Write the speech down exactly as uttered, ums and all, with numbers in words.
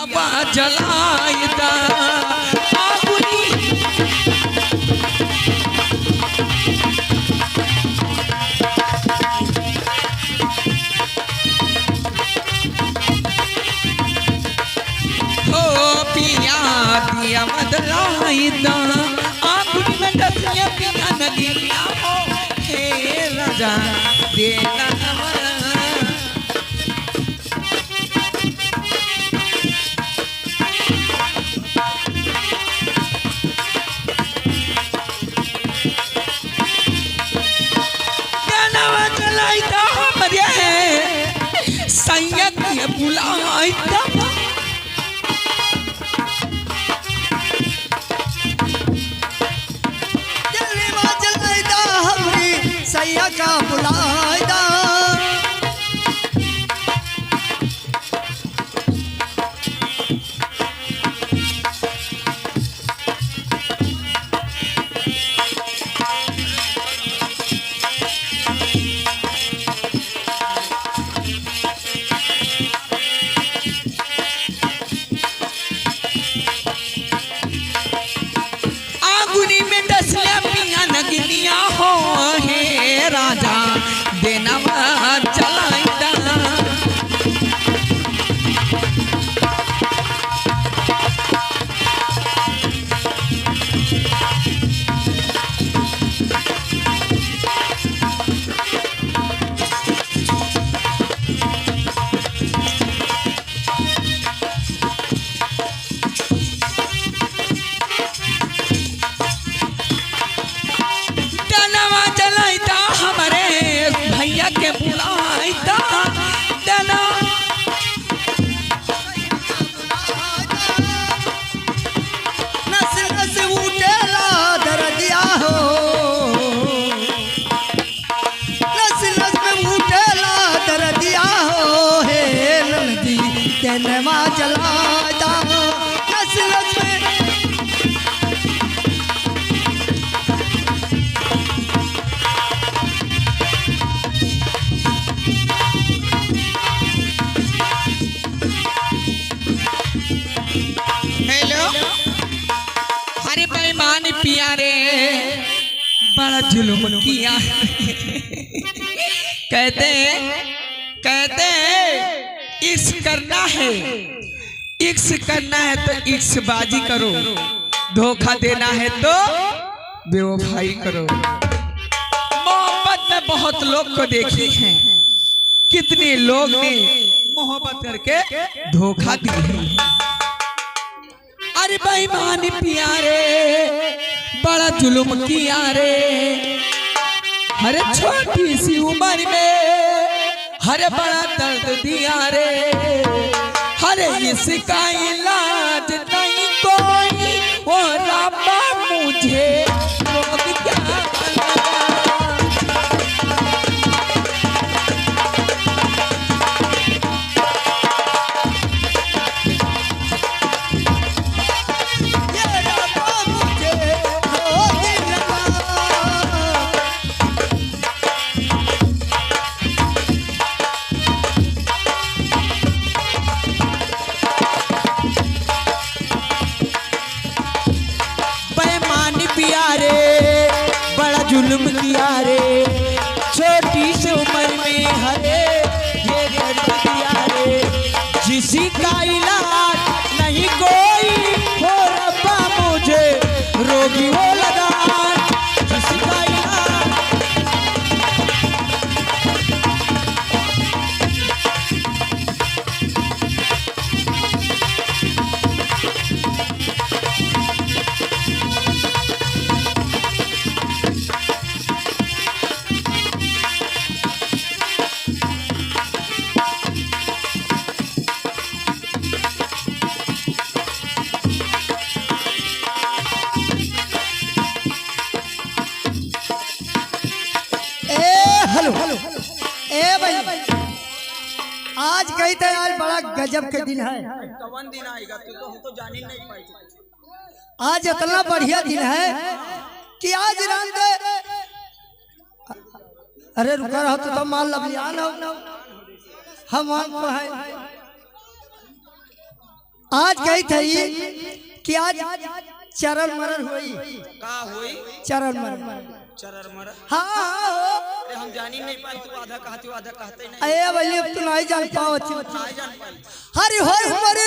जलाइदा आगुनी। हो पिया, दिया जलाइदा आगुनी में डसिया पिया नगीनिया हो, हे राजा देना हमारा। दियनवा जलाइदा हमरे सैया के बुलाइदा। दियनवा जलाइदा हमरे सैया का बुलाइदा। आगुनी में डसले पिया नगिनिया हो, हे राजा, दियनवा जलाइदा। दियनवा जलाइदा हमरे भैया के बुलाइदा। दियनवा नस नस उठेला दरदिया हो। नस नस में उठेला दरदिया हो, हे ननदी, दियनवा जलाइदा। नस नस में हेलो, अरे बेईमान पिया रे, बड़ा जुल्म किया। कहते हैं, कहते हैं, इश्क करना है, इश्क करना है तो इश्कबाजी करो, धोखा देना है तो बेवफाई करो। मोहब्बत में बहुत लोग को देखी है, कितने लोग ने मोहब्बत करके धोखा दी है। अरे बेईमान पिया रे, बड़ा जुल्म किया रे। अरे छोटी सी उम्र में, अरे बड़ा दर्द दिया रे। अरे इसका इलाज नहीं कोई, ओ रब्बा मुझे रोग क्या लगा। बेईमान पिया रे, बड़ा जुल्म किया रे, छोटी सी उम्र में हरे ये दर्द दिया रे। जिसका इलाज नहीं कोई, हो रब्बा मुझे रोगी वो लगा। जिसका इलाज ए, हेलो, हेलो, ए भाई, आज कही थे, आज बड़ा गजब के दिन है। कवन दिन आएगा? तू तो, हम तो जान ही नहीं पाई। आज इतना बढ़िया दिन है कि आज रात, अरे रुका रहो तो, तो माल लबलियान हो, हम वहाँ को है। आज कही थई कि आज चरर मरर होई। का होई? चरर मरर। चरर मरर। हाँ, हाँ, हो। अरे, हम जानी नहीं पाई, तू आधा कहती, आधा कहते नहीं। अरे भैया, अब तू नहीं जान पावत ही। नहीं जान पाई। हरि होई हमारे